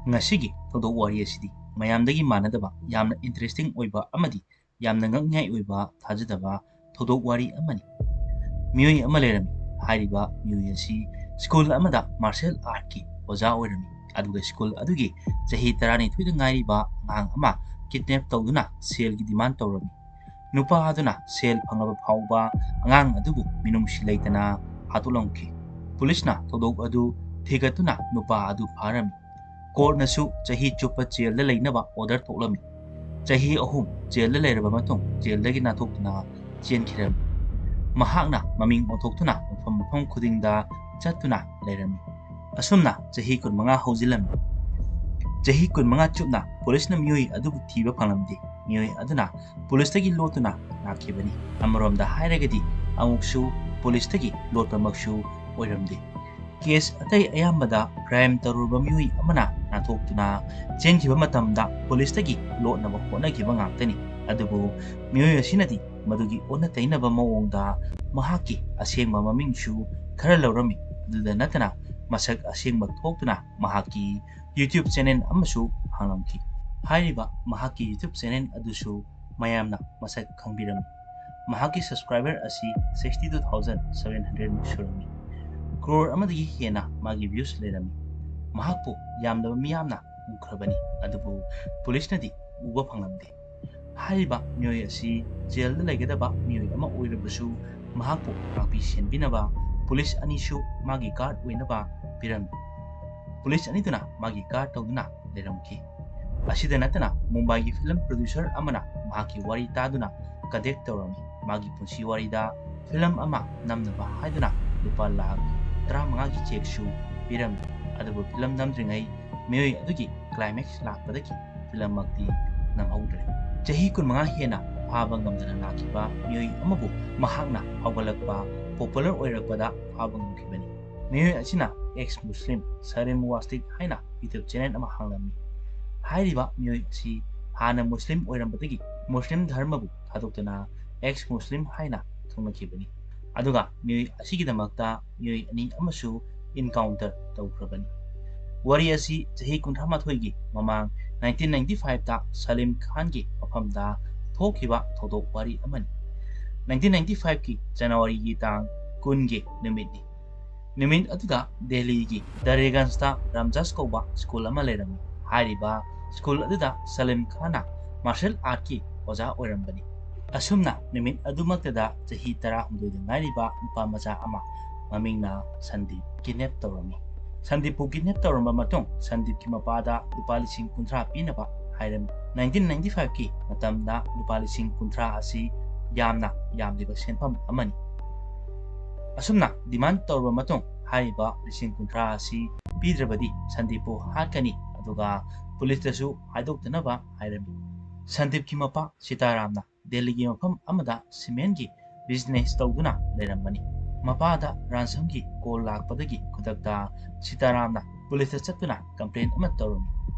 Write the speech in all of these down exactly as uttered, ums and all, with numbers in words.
ꯉꯁꯤꯒꯤ ꯊꯧꯗꯣꯛ ꯋꯥꯔꯤ ꯑꯁꯤꯗꯤ ꯃꯌꯥꯝꯗꯒꯤ ꯃꯥꯟꯅꯗꯕ, ꯌꯥꯝꯅ interesting ꯑꯣꯏꯕ ꯑꯃꯗꯤ ꯌꯥꯝꯅ ꯉꯛꯅꯤꯡꯉꯥꯏ ꯑꯣꯏꯕ, ꯊꯥꯖꯗꯕ ꯊꯧꯗꯣꯛ ꯋꯥꯔꯤ ꯑꯃꯅꯤ꯫ ꯃꯤꯑꯣꯏ ꯑꯃ ꯂꯩꯔꯝꯃꯤ꯫ ꯍꯥꯏꯔꯤꯕ ꯃꯤꯑꯣꯏ ꯑꯁꯤ ꯁ꯭ꯀꯨꯜ ꯑꯃꯗ martial artꯀꯤ ꯑꯣꯖꯥ ꯑꯣꯏꯔꯝꯃꯤ꯫ ꯑꯗꯨꯒ ꯁ꯭ꯀꯨꯜ ꯑꯗꯨꯒꯤ ꯆꯍꯤ ꯇꯔꯥꯅꯤꯊꯣꯏꯗ ꯉꯥꯏꯔꯤꯕ ꯑꯉꯥꯡ ꯑꯃ kidnap ꯇꯧꯗꯨꯅ ꯁꯦꯜꯒꯤ demand ꯇꯧꯔꯝꯃꯤ꯫ ꯅꯨꯄꯥ ꯑꯗꯨꯅ ꯁꯦꯜ ꯐꯪꯂꯕ ꯐꯥꯎꯕ ꯑꯉꯥꯡ ꯑꯗꯨꯕꯨ ꯃꯤꯅꯨꯡꯁꯤ ꯂꯩꯇꯅ ꯍꯥꯠꯇꯣꯛꯂꯝꯈꯤ꯫ ꯄꯨꯂꯤꯁꯅ ꯊꯧꯗꯣꯛ ꯑꯗꯨ ꯊꯤꯒꯠꯇꯨꯅ ꯅꯨꯄꯥ ꯑꯗꯨ ꯐꯥꯔꯝꯃꯤ꯫ ꯀꯣꯔꯠꯅꯁꯨ ꯆꯍꯤ ꯆꯨꯞꯄ ꯖꯦꯜꯗ ꯂꯩꯅꯕ order ꯊꯣꯛꯂꯝꯃꯤ꯫ ꯆꯍꯤ ꯑꯍꯨꯝ ꯖꯦꯜꯗ ꯂꯩꯔꯕ ꯃꯇꯨꯡ ꯖꯦꯜꯗꯒꯤ ꯅꯥꯟꯊꯣꯛꯇꯨꯅ ꯆꯦꯟꯈꯤꯔꯝꯃꯤ꯫ ꯃꯍꯥꯛꯅ ꯃꯃꯤꯡ ꯑꯣꯟꯊꯣꯛꯇꯨꯅ ꯃꯐꯝ ꯃꯐꯝ ꯈꯨꯗꯤꯡꯗ ꯆꯠꯇꯨꯅ ꯂꯩꯔꯝꯃꯤ꯫ ꯑꯁꯨꯝꯅ ꯆꯍꯤ ꯀꯨꯟꯃꯉꯥ ꯍꯧꯖꯤꯜꯂꯝꯃꯤ꯫ ꯆꯍꯤ ꯀꯨꯟꯃꯉꯥ ꯆꯨꯞꯅ ꯄꯨꯂꯤꯁꯅ ꯃꯤꯑꯣꯏ ꯑꯗꯨꯕꯨ ꯊꯤꯕ ꯐꯪꯂꯝꯗꯦ꯫ ꯃꯤꯑꯣꯏ ꯑꯗꯨꯅ ꯄꯨꯂꯤꯁꯇꯒꯤ ꯂꯣꯠꯇꯨꯅ ꯂꯥꯛꯈꯤꯕꯅꯤ꯫ ꯑꯃꯔꯣꯝꯗ ꯍꯥꯏꯔꯒꯗꯤ ꯑꯃꯨꯛꯁꯨ ꯄꯨꯂꯤꯁꯇꯒꯤ ꯂꯣꯠꯄꯃꯛꯁꯨ ꯑꯣꯏꯔꯝꯗꯦ꯫ ꯀꯦꯁ ꯑꯇꯩ ꯑꯌꯥꯝꯕꯗ crime ꯇꯧꯔꯨꯕ ꯃꯤꯑꯣꯏ ꯑꯃꯅ ꯅꯥꯟꯊꯣꯛꯇꯨꯅ ꯆꯦꯟꯈꯤꯕ ꯃꯇꯝꯗ ꯄꯨꯂꯤꯁꯇꯒꯤ ꯂꯣꯠꯅꯕ ꯍꯣꯠꯅꯈꯤꯕ ꯉꯥꯛꯇꯅꯤ꯫ ꯑꯗꯨꯕꯨ ꯃꯤꯑꯣꯏ ꯑꯁꯤꯅꯗꯤ ꯃꯗꯨꯒꯤ ꯑꯣꯟꯅ ꯇꯩꯅꯕ ꯃꯑꯣꯡꯗ ꯃꯍꯥꯛꯀꯤ ꯑꯁꯦꯡꯕ ꯃꯃꯤꯡꯁꯨ ꯈꯔ ꯂꯧꯔꯝꯃꯤ꯫ ꯑꯗꯨꯗ ꯅꯠꯇꯅ ꯃꯁꯛ ꯑꯁꯦꯡꯕ ꯊꯣꯛꯇꯨꯅ ꯃꯍꯥꯛꯀꯤ YouTube channel ꯑꯃꯁꯨ ꯍꯥꯡꯂꯝꯈꯤ꯫ ꯍꯥꯏꯔꯤꯕ ꯃꯍꯥꯛꯀꯤ YouTube channel ꯑꯗꯨꯁꯨ ꯃꯌꯥꯝꯅ ꯃꯁꯛ ꯈꯪꯕꯤꯔꯝꯃꯤ꯫ ꯃꯍꯥꯛꯀꯤ subscriber ꯑꯁꯤ sixty two thousand seven hundred ꯃꯨꯛ ꯁꯨꯔꯝꯃꯤ꯫ ꯀ꯭ꯔꯣꯔ ꯑꯃꯗꯒꯤ ꯍꯦꯟꯅ ꯃꯥꯒꯤ views ꯂꯩꯔꯝꯃꯤ꯫ ꯃꯍꯥꯛꯄꯨ ꯌꯥꯝꯂꯕ ꯃꯤꯌꯥꯝꯅ ꯎꯈ꯭ꯔꯕꯅꯤ, ꯑꯗꯨꯕꯨ ꯄꯨꯂꯤꯁꯅꯗꯤ ꯎꯕ ꯐꯪꯂꯝꯗꯦ꯫ ꯍꯥꯏꯔꯤꯕ ꯃꯤꯑꯣꯏ ꯑꯁꯤ ꯖꯦꯜꯗ ꯂꯩꯒꯗꯕ ꯃꯤꯑꯣꯏ ꯑꯃ ꯑꯣꯏꯔꯕꯁꯨ ꯃꯍꯥꯛꯄꯨ ꯉꯥꯛꯄꯤ ꯁꯦꯟꯕꯤꯅꯕ ꯄꯨꯂꯤꯁ ꯑꯅꯤꯁꯨ ꯃꯥꯒꯤ guard ꯑꯣꯏꯅꯕ ꯄꯤꯔꯝꯃꯤ꯫ ꯄꯨꯂꯤꯁ ꯑꯅꯤꯗꯨꯅ ꯃꯥꯒꯤ guard ꯇꯧꯗꯨꯅ ꯂꯩꯔꯝꯈꯤ꯫ ꯑꯁꯤꯗ ꯅꯠꯇꯅ ꯃꯨꯝꯕꯥꯏꯒꯤ film producer ꯑꯃꯅ ꯃꯍꯥꯛꯀꯤ ꯋꯥꯔꯤ ꯇꯥꯗꯨꯅ contact ꯇꯧꯔꯝꯃꯤ꯫ ꯃꯥꯒꯤ ꯄꯨꯟꯁꯤ ꯋꯥꯔꯤꯗ film ꯑꯃ ꯅꯝꯅꯕ ꯍꯥꯏꯗꯨꯅ ꯂꯨꯄꯥ ꯂꯥꯈ ꯇꯔꯥꯃꯉꯥꯒꯤ chequeꯁꯨ ꯄꯤꯔꯝꯃꯤ꯫ ꯑꯗꯨꯕꯨ film ꯅꯝꯗ꯭ꯔꯤꯉꯩ ꯃꯤꯑꯣꯏ ꯑꯗꯨꯒꯤ climax ꯂꯥꯛꯄꯗꯒꯤ film ꯃꯛꯇꯤ ꯅꯝꯍꯧꯗ꯭ꯔꯦ꯫ ꯆꯍꯤ ꯀꯨꯟꯃꯉꯥ ꯍꯦꯟꯅ ꯐꯥꯕ ꯉꯝꯗꯅ ꯂꯥꯛꯈꯤꯕ ꯃꯤꯑꯣꯏ ꯑꯃꯕꯨ ꯃꯍꯥꯛꯅ ꯐꯥꯎꯒꯠꯂꯛꯄ, popular ꯑꯣꯏꯔꯛꯄꯗ ꯐꯥꯕ ꯉꯝꯈꯤꯕꯅꯤ꯫ ꯃꯤꯑꯣꯏ ꯑꯁꯤꯅ ex Muslim ꯁꯔꯤꯝ ꯋꯥꯁꯇꯤꯛ ꯍꯥꯏꯅ YouTube channel ꯑꯃ ꯍꯥꯡꯂꯝꯃꯤ꯫ ꯍꯥꯏꯔꯤꯕ ꯃꯤꯑꯣꯏ ꯑꯁꯤ ꯍꯥꯟꯅ ꯃꯨꯁꯂꯤꯝ ꯑꯣꯏꯔꯝꯕꯗꯒꯤ ꯃꯨꯁꯂꯤꯝ ꯙꯔꯃꯕꯨ ꯊꯥꯗꯣꯛꯇꯨꯅ ex Muslim ꯍꯥꯏꯅ ꯊꯣꯟꯅꯈꯤꯕꯅꯤ꯫ ꯑꯗꯨꯒ ꯃꯤꯑꯣꯏ ꯑꯁꯤꯒꯤꯗꯃꯛꯇ ꯃꯤꯑꯣꯏ ꯑꯅꯤ ꯑꯃꯁꯨ encounter ꯇꯧꯈ꯭ꯔꯕꯅꯤ꯫ ꯋꯥꯔꯤ ꯑꯁꯤ ꯆꯍꯤ ꯀꯨꯟꯊ꯭ꯔꯥ ꯃꯥꯊꯣꯏꯒꯤ ꯃꯃꯥꯡ nineteen ninety five ꯇ ꯁꯂꯤꯝ ꯈꯥꯟꯒꯤ ꯃꯐꯝꯗ ꯊꯣꯛꯈꯤꯕ ꯊꯧꯗꯣꯛ ꯋꯥꯔꯤ ꯑꯃꯅꯤ꯫ nineteen ninety five ꯀꯤ ꯖꯅꯋꯥꯔꯤꯒꯤ ꯇꯥꯡ ꯀꯨꯟꯒꯤ ꯅꯨꯃꯤꯠꯅꯤ꯫ ꯅꯨꯃꯤꯠ ꯑꯗꯨꯗ ꯗꯦꯜꯂꯤꯒꯤ ꯗꯔꯦꯒꯟꯖꯇ ꯔꯥꯝꯖꯥꯁ ꯀꯧꯕ ꯁ꯭ꯀꯨꯜ ꯑꯃ ꯂꯩꯔꯝꯃꯤ꯫ ꯍꯥꯏꯔꯤꯕ ꯁ꯭ꯀꯨꯜ ꯑꯗꯨꯗ ꯁꯂꯤꯝ ꯈꯥꯟꯅ ꯃꯥꯔꯁꯦꯜ ꯑꯥꯔꯠꯀꯤ ꯑꯣꯖꯥ ꯑꯣꯏꯔꯝꯕꯅꯤ꯫ ꯑꯁꯨꯝꯅ ꯅꯨꯃꯤꯠ ꯑꯗꯨꯃꯛꯇꯗ ꯆꯍꯤ ꯇꯔꯥꯍꯨꯝꯗꯣꯏꯗ ꯉꯥꯏꯔꯤꯕ ꯅꯨꯄꯥ ꯃꯆꯥ ꯑꯃ ꯃꯃꯤꯡꯅ ꯁꯟꯗꯤꯞ ꯀꯤꯗꯅꯦꯞ ꯇꯧꯔꯝꯃꯤ꯫ ꯁꯟꯗꯤꯞꯄꯨ ꯀꯤꯗꯅꯦꯞ ꯇꯧꯔꯝꯕ ꯃꯇꯨꯡ ꯁꯟꯗꯤꯞꯀꯤ ꯃꯄꯥꯗ ꯂꯨꯄꯥ ꯂꯤꯁꯤꯡ ꯀꯨꯟꯊ꯭ꯔꯥ ꯄꯤꯅꯕ ꯍꯥꯏꯔꯝꯃꯤ꯫ nineteen ninety five ꯀꯤ ꯃꯇꯝꯗ ꯂꯨꯄꯥ ꯂꯤꯁꯤꯡ ꯀꯨꯟꯊ꯭ꯔꯥ ꯑꯁꯤ ꯌꯥꯝꯅ ꯌꯥꯝꯂꯤꯕ ꯁꯦꯟꯐꯝ ꯑꯃꯅꯤ꯫ ꯑꯁꯨꯝꯅ ꯗꯤꯃꯥꯟ ꯇꯧꯔꯕ ꯃꯇꯨꯡ ꯍꯥꯏꯔꯤꯕ ꯂꯤꯁꯤꯡ ꯀꯨꯟꯊ꯭ꯔꯥ ꯑꯁꯤ ꯄꯤꯗ꯭ꯔꯕꯗꯤ ꯁꯟꯗꯤꯞꯄꯨ ꯍꯥꯠꯀꯅꯤ, ꯑꯗꯨꯒ ꯄꯨꯂꯤꯁꯇꯁꯨ ꯍꯥꯏꯗꯣꯛꯇꯅꯕ ꯍꯥꯏꯔꯝꯃꯤ꯫ ꯁꯟꯗꯤꯞꯀꯤ ꯃꯄꯥ ꯁꯤꯇꯥꯔꯥꯝꯅ ꯗꯦꯜꯂꯤꯒꯤ ꯃꯐꯝ ꯑꯃꯗ ꯁꯤꯃꯦꯟꯒꯤ ꯕꯤꯖꯤꯅꯦꯁ ꯇꯧꯗꯨꯅ ꯂꯩꯔꯝꯕꯅꯤ꯫ ꯃꯄꯥꯗ ꯔꯥꯟꯁꯝꯒꯤ ꯀꯣꯜ ꯂꯥꯛꯄꯗꯒꯤ ꯈꯨꯗꯛꯇ ꯁꯤꯇꯥꯔꯥꯝꯅ ꯄꯨꯂꯤꯁꯇ ꯆꯠꯇꯨꯅ ꯀꯝꯄ꯭ꯂꯦꯟ ꯑꯃ ꯇꯧꯔꯝꯃꯤ꯫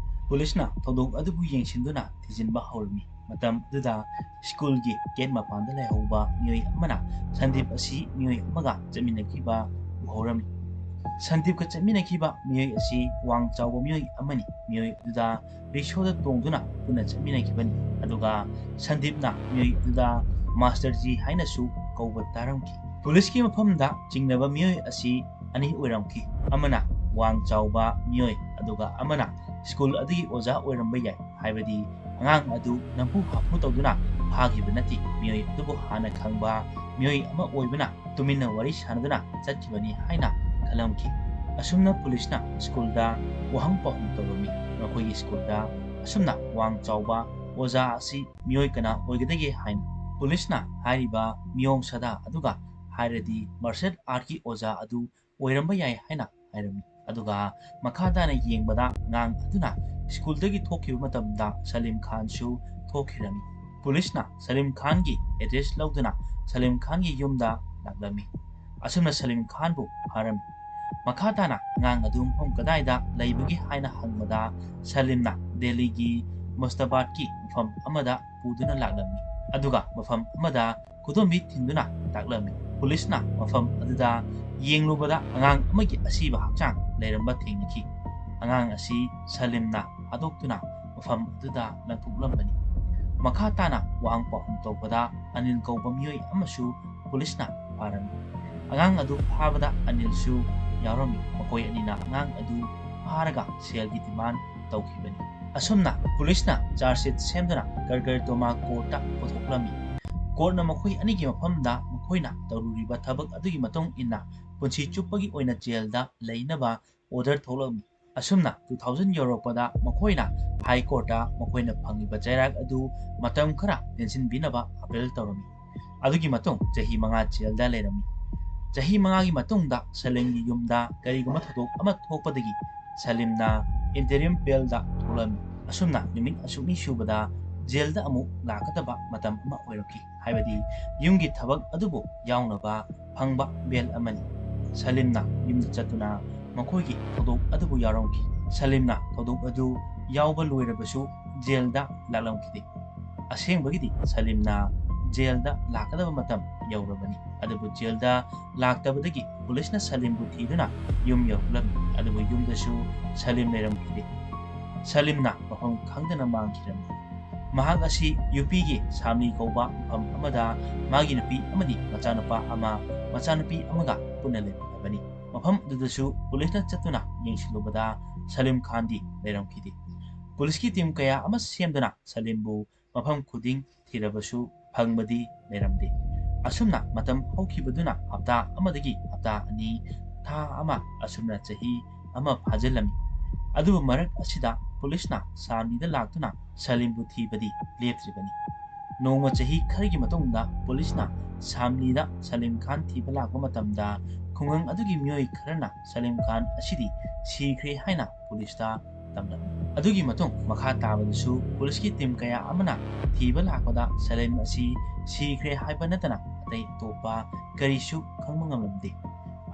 ꯄꯨꯂꯤꯁꯅ ꯊꯧꯗꯣꯛ ꯑꯗꯨꯕꯨ ꯌꯦꯡꯁꯤꯟꯗꯨꯅ ꯊꯤꯖꯤꯟꯕ ꯍꯧꯔꯝꯃꯤ꯫ ꯃꯇꯝ ꯑꯗꯨꯗ ꯁ꯭ꯀꯨꯜꯒꯤ ꯒꯦꯠ ꯃꯄꯥꯟꯗ ꯂꯩꯍꯧꯕ ꯃꯤꯑꯣꯏ ꯑꯃꯅ ꯁꯟꯗꯤꯞ ꯑꯁꯤ ꯃꯤꯑꯣꯏ ꯑꯃꯒ ꯆꯠꯃꯤꯟꯅꯈꯤꯕ ꯎꯍꯧꯔꯝꯃꯤ꯫ ꯁꯟꯗꯤꯞꯀ ꯆꯠꯃꯤꯟꯅꯈꯤꯕ ꯃꯤꯑꯣꯏ ꯑꯁꯤ ꯋꯥꯡ ꯆꯥꯎꯕ ꯃꯤꯑꯣꯏ ꯑꯃꯅꯤ꯫ ꯃꯤꯑꯣꯏ ꯑꯗꯨꯗ ꯔꯤꯛꯁꯣꯗ ꯇꯣꯡꯗꯨꯅ ꯄꯨꯟꯅ ꯆꯠꯃꯤꯟꯅꯈꯤꯕꯅꯤ꯫ ꯑꯗꯨꯒ ꯁꯟꯗꯤꯞꯅ ꯃꯤꯑꯣꯏ ꯑꯗꯨꯗ ꯃꯥꯁꯇꯔ ꯖꯤ ꯍꯥꯏꯅꯁꯨ ꯀꯧꯕ ꯇꯥꯔꯝꯈꯤ꯫ ꯄꯨꯂꯤꯁꯀꯤ ꯃꯐꯝꯗ ꯆꯤꯡꯅꯕ ꯃꯤꯑꯣꯏ ꯑꯁꯤ ꯑꯅꯤ ꯑꯣꯏꯔꯝꯈꯤ꯫ ꯑꯃꯅ ꯋꯥꯡ ꯆꯥꯎꯕ ꯃꯤꯑꯣꯏ, ꯑꯗꯨꯒ ꯑꯃꯅ ꯁ꯭ꯀꯨꯜ ꯑꯗꯨꯒꯤ ꯑꯣꯖꯥ ꯑꯣꯏꯔꯝꯕ ꯌꯥꯏ, ꯍꯥꯏꯕꯗꯤ ꯑꯉꯥꯡ ꯑꯗꯨ ꯅꯝꯐꯨ ꯍꯥꯐꯨ ꯇꯧꯗꯨꯅ ꯐꯥꯈꯤꯕ ꯅꯠꯇꯦ꯫ ꯃꯤꯑꯣꯏ ꯑꯗꯨꯕꯨ ꯍꯥꯟꯅ ꯈꯪꯕ ꯃꯤꯑꯣꯏ ꯑꯃ ꯑꯣꯏꯕꯅ ꯇꯨꯃꯤꯟꯅ ꯋꯥꯔꯤ ꯁꯥꯟꯅꯗꯨꯅ ꯆꯠꯈꯤꯕꯅꯤ ꯍꯥꯏꯅ ꯈꯜꯂꯝꯈꯤ꯫ ꯑꯁꯨꯝꯅ ꯄꯨꯂꯤꯁꯅ ꯁ꯭ꯀꯨꯜꯗ ꯋꯥꯍꯪ ꯄꯥꯎꯍꯪ ꯇꯧꯔꯝꯃꯤ꯫ ꯃꯈꯣꯏꯒꯤ ꯁ꯭ꯀꯨꯜꯗ ꯑꯁꯨꯝꯅ ꯋꯥꯡ ꯆꯥꯎꯕ ꯑꯣꯖꯥ ꯑꯁꯤ ꯃꯤꯑꯣꯏ ꯀꯅꯥ ꯑꯣꯏꯒꯗꯒꯦ ꯍꯥꯏꯅ꯫ ꯄꯨꯂꯤꯁꯅ ꯍꯥꯏꯔꯤꯕ ꯃꯤꯑꯣꯡ ꯁꯥꯗꯥ ꯑꯗꯨꯒ ꯍꯥꯏꯔꯗꯤ ꯃꯥꯔꯁꯦꯜ ꯑꯥꯔꯠꯀꯤ ꯑꯣꯖꯥ ꯑꯗꯨ ꯑꯣꯏꯔꯝꯕ ꯌꯥꯏ ꯍꯥꯏꯅ ꯍꯥꯏꯔꯝꯃꯤ꯫ ꯑꯗꯨꯒ ꯃꯈꯥ ꯇꯥꯅ ꯌꯦꯡꯕꯗ ꯑꯉꯥꯡ ꯑꯗꯨꯅ ꯁ꯭ꯀꯨꯜꯗꯒꯤ ꯊꯣꯛꯈꯤꯕ ꯃꯇꯝꯗ ꯁꯂꯤꯝ ꯈꯥꯟꯁꯨ ꯊꯣꯛꯈꯤꯔꯝꯃꯤ꯫ ꯄꯨꯂꯤꯁꯅ ꯁꯂꯤꯝ ꯈꯥꯟꯒꯤ ꯑꯦꯗ꯭ꯔꯦꯁ ꯂꯧꯗꯨꯅ ꯁꯂꯤꯝ ꯈꯥꯟꯒꯤ ꯌꯨꯝꯗ ꯂꯥꯛꯂꯝꯃꯤ꯫ ꯑꯁꯨꯝꯅ ꯁꯂꯤꯝ ꯈꯥꯟꯕꯨ ꯐꯥꯔꯝꯃꯤ꯫ ꯃꯈꯥ ꯇꯥꯅ ꯑꯉꯥꯡ ꯑꯗꯨ ꯃꯐꯝ ꯀꯗꯥꯏꯗ ꯂꯩꯕꯒꯦ ꯍꯥꯏꯅ ꯍꯪꯕꯗ ꯁꯂꯤꯝꯅ ꯗꯦꯜꯂꯤꯒꯤ ꯃꯨꯁꯇꯥꯕꯥꯗꯀꯤ ꯃꯐꯝ ꯑꯃꯗ ꯄꯨꯗꯨꯅ ꯂꯥꯛꯂꯝꯃꯤ꯫ ꯑꯗꯨꯒ ꯃꯐꯝ ꯑꯃꯗ ꯈꯨꯗꯣꯝꯕꯤ ꯊꯤꯟꯗꯨꯅ ꯇꯥꯛꯂꯝꯃꯤ꯫ ꯄꯨꯂꯤꯁꯅ ꯃꯐꯝ ꯑꯗꯨꯗ ꯌꯦꯡꯂꯨꯕꯗ ꯑꯉꯥꯡ ꯑꯃꯒꯤ ꯑꯁꯤꯕ ꯍꯛꯆꯥꯡ ꯂꯩꯔꯝꯕ ꯊꯦꯡꯅꯈꯤ꯫ ꯑꯉꯥꯡ ꯑꯁꯤ ꯁꯂꯤꯝꯅ ꯍꯥꯠꯇꯣꯛꯇꯨꯅ ꯃꯐꯝ ꯑꯗꯨꯗ ꯂꯪꯊꯣꯛꯂꯝꯕꯅꯤ꯫ ꯃꯈꯥ ꯇꯥꯅ ꯋꯥꯍꯪ ꯄꯥꯎꯍꯪ ꯇꯧꯕꯗ ꯑꯅꯤꯜ ꯀꯧꯕ ꯃꯤꯑꯣꯏ ꯑꯃꯁꯨ ꯄꯨꯂꯤꯁꯅ ꯐꯥꯔꯝꯃꯤ꯫ ꯑꯉꯥꯡ ꯑꯗꯨ ꯐꯥꯕꯗ ꯑꯅꯤꯜꯁꯨ ꯌꯥꯎꯔꯝꯃꯤ꯫ ꯃꯈꯣꯏ ꯑꯅꯤꯅ ꯑꯉꯥꯡ ꯑꯗꯨ ꯐꯥꯔꯒ ꯁꯦꯜꯒꯤ demand ꯇꯧꯈꯤꯕꯅꯤ꯫ ꯑꯁꯨꯝꯅ ꯄꯨꯂꯤꯁꯅ charge sheet ꯁꯦꯝꯗꯨꯅ ꯒꯔꯒꯔ ꯇꯣꯃꯥ courtꯇ ꯄꯨꯊꯣꯛꯂꯝꯃꯤ꯫ Courtꯅ ꯃꯈꯣꯏ ꯑꯅꯤꯒꯤ ꯃꯐꯝꯗ ꯃꯈꯣꯏꯅ ꯇꯧꯔꯨꯔꯤꯕ ꯊꯕꯛ ꯑꯗꯨꯒꯤ ꯃꯇꯨꯡ ꯏꯟꯅ ꯄꯨꯟꯁꯤ ꯆꯨꯞꯄꯒꯤ ꯑꯣꯏꯅ ꯖꯦꯜꯗ ꯂꯩꯅꯕ order ꯊꯣꯛꯂꯝꯃꯤ꯫ ꯑꯁꯨꯝꯅ two thousand ꯌꯧꯔꯛꯄꯗ ꯃꯈꯣꯏꯅ High Courtꯇ ꯃꯈꯣꯏꯅ ꯐꯪꯂꯤꯕ ꯆꯩꯔꯥꯛ ꯑꯗꯨ ꯃꯇꯝ ꯈꯔ ꯇꯦꯟꯁꯤꯟꯕꯤꯅꯕ appeal ꯇꯧꯔꯝꯃꯤ꯫ ꯑꯗꯨꯒꯤ ꯃꯇꯨꯡ ꯆꯍꯤ ꯃꯉꯥ ꯖꯦꯜꯗ ꯂꯩꯔꯝꯃꯤ꯫ ꯆꯍꯤ ꯃꯉꯥꯒꯤ ꯃꯇꯨꯡꯗ ꯁꯂꯤꯝꯒꯤ ꯌꯨꯝꯗ ꯀꯔꯤꯒꯨꯝꯕ ꯊꯧꯗꯣꯛ ꯑꯃ ꯊꯣꯛꯄꯗꯒꯤ ꯁꯂꯤꯝꯅ interim bailꯗ ꯊꯣꯛꯂꯝꯃꯤ꯫ ꯑꯁꯨꯝꯅ ꯅꯨꯃꯤꯠ ꯑꯁꯨꯛꯅꯤ ꯁꯨꯕꯗ ꯖꯦꯜꯗ ꯑꯃꯨꯛ ꯂꯥꯛꯀꯗꯕ ꯃꯇꯝ ꯑꯃ ꯑꯣꯏꯔꯛꯈꯤ꯫ ꯍꯥꯏꯕꯗꯤ ꯌꯨꯝꯒꯤ ꯊꯕꯛ ꯑꯗꯨꯕꯨ ꯌꯥꯎꯅꯕ ꯐꯪꯕ bail ꯑꯃꯅꯤ꯫ ꯁꯂꯤꯝꯅ ꯌꯨꯝꯗ ꯆꯠꯇꯨꯅ ꯃꯈꯣꯏꯒꯤ ꯊꯧꯗꯣꯛ ꯑꯗꯨꯕꯨ ꯌꯥꯎꯔꯝꯈꯤ꯫ ꯁꯂꯤꯝꯅ ꯊꯧꯗꯣꯛ ꯑꯗꯨ ꯌꯥꯎꯕ ꯂꯣꯏꯔꯕꯁꯨ ꯖꯦꯜꯗ ꯂꯥꯛꯂꯝꯈꯤꯗꯦ꯫ ꯑꯁꯦꯡꯕꯒꯤꯗꯤ ꯁꯂꯤꯝꯅ ꯖꯦꯜꯗ ꯂꯥꯛꯀꯗꯕ ꯃꯇꯝ ꯌꯧꯔꯕꯅꯤ꯫ ꯑꯗꯨꯕꯨ ꯖꯦꯜꯗ ꯂꯥꯛꯇꯕꯗꯒꯤ ꯄꯨꯂꯤꯁꯅ ꯁꯂꯤꯝꯕꯨ ꯊꯤꯗꯨꯅ ꯌꯨꯝ ꯌꯧꯔꯛꯂꯝꯃꯤ꯫ ꯑꯗꯨꯕꯨ ꯌꯨꯝꯗꯁꯨ ꯁꯂꯤꯝ ꯂꯩꯔꯝꯈꯤꯗꯦ꯫ ꯁꯂꯤꯝꯅ ꯃꯐꯝ ꯈꯪꯗꯅ ꯃꯥꯡꯈꯤꯔꯝꯃꯤ꯫ ꯃꯍꯥꯛ ꯑꯁꯤ ꯌꯨ ꯄꯤꯒꯤ ꯁꯥꯝꯂꯤ ꯀꯧꯕ ꯃꯐꯝ ꯑꯃꯗ ꯃꯥꯒꯤ ꯅꯨꯄꯤ ꯑꯃꯗꯤ ꯃꯆꯥꯅꯨꯄꯥ ꯑꯃ, ꯃꯆꯥꯅꯨꯄꯤ ꯑꯃꯒ ꯄꯨꯟꯅ ꯂꯩꯃꯤꯟꯅꯕꯅꯤ꯫ ꯃꯐꯝ ꯑꯗꯨꯗꯁꯨ ꯄꯨꯂꯤꯁꯅ ꯆꯠꯇꯨꯅ ꯌꯦꯡꯁꯤꯜꯂꯨꯕꯗ ꯁꯂꯤꯝ ꯈꯥꯟꯗꯤ ꯂꯩꯔꯝꯈꯤꯗꯦ꯫ ꯄꯨꯂꯤꯁꯀꯤ team ꯀꯌꯥ ꯑꯃ ꯁꯦꯝꯗꯨꯅ ꯁꯂꯤꯝꯕꯨ ꯃꯐꯝ ꯈꯨꯗꯤꯡ ꯊꯤꯔꯕꯁꯨ ꯐꯪꯕꯗꯤ ꯂꯩꯔꯝꯗꯦ꯫ ꯑꯁꯨꯝꯅ ꯃꯇꯝ ꯍꯧꯈꯤꯕꯗꯨꯅ ꯍꯞꯇꯥ ꯑꯃꯗꯒꯤ ꯍꯞꯇꯥ ꯑꯅꯤ, ꯊꯥ ꯑꯃ, ꯑꯁꯨꯝꯅ ꯆꯍꯤ ꯑꯃ ꯐꯥꯖꯤꯜꯂꯝꯃꯤ꯫ ꯑꯗꯨꯕꯨ ꯃꯔꯛ ꯑꯁꯤꯗ ꯄꯨꯂꯤꯁꯅ ꯁꯥꯝꯂꯤꯗ ꯂꯥꯛꯇꯨꯅ ꯁꯂꯤꯝꯕꯨ ꯊꯤꯕꯗꯤ ꯂꯦꯞꯇ꯭ꯔꯤꯕꯅꯤ꯫ ꯅꯣꯡꯃ ꯆꯍꯤ ꯈꯔꯒꯤ ꯃꯇꯨꯡꯗ ꯄꯨꯂꯤꯁꯅ ꯁꯥꯝꯂꯤꯗ ꯁꯂꯤꯝ ꯈꯥꯟ ꯊꯤꯕ ꯂꯥꯛꯄ ꯃꯇꯝꯗ ꯈꯨꯡꯒꯪ ꯑꯗꯨꯒꯤ ꯃꯤꯑꯣꯏ ꯈꯔꯅ ꯁꯂꯤꯝ ꯈꯥꯟ ꯑꯁꯤꯗꯤ ꯁꯤꯈ꯭ꯔꯦ ꯍꯥꯏꯅ ꯄꯨꯂꯤꯁꯇ ꯇꯝꯂꯝꯃꯤ꯫ ꯑꯗꯨꯒꯤ ꯃꯇꯨꯡ ꯃꯈꯥ ꯇꯥꯕꯗꯁꯨ ꯄꯨꯂꯤꯁꯀꯤ team ꯀꯌꯥ ꯑꯃꯅ ꯊꯤꯕ ꯂꯥꯛꯄꯗ ꯁꯂꯤꯝ ꯑꯁꯤ ꯁꯤꯈ꯭ꯔꯦ ꯍꯥꯏꯕ ꯅꯠꯇꯅ ꯑꯇꯩ ꯑꯇꯣꯞꯄ ꯀꯔꯤꯁꯨ ꯈꯪꯕ ꯉꯝꯂꯝꯗꯦ꯫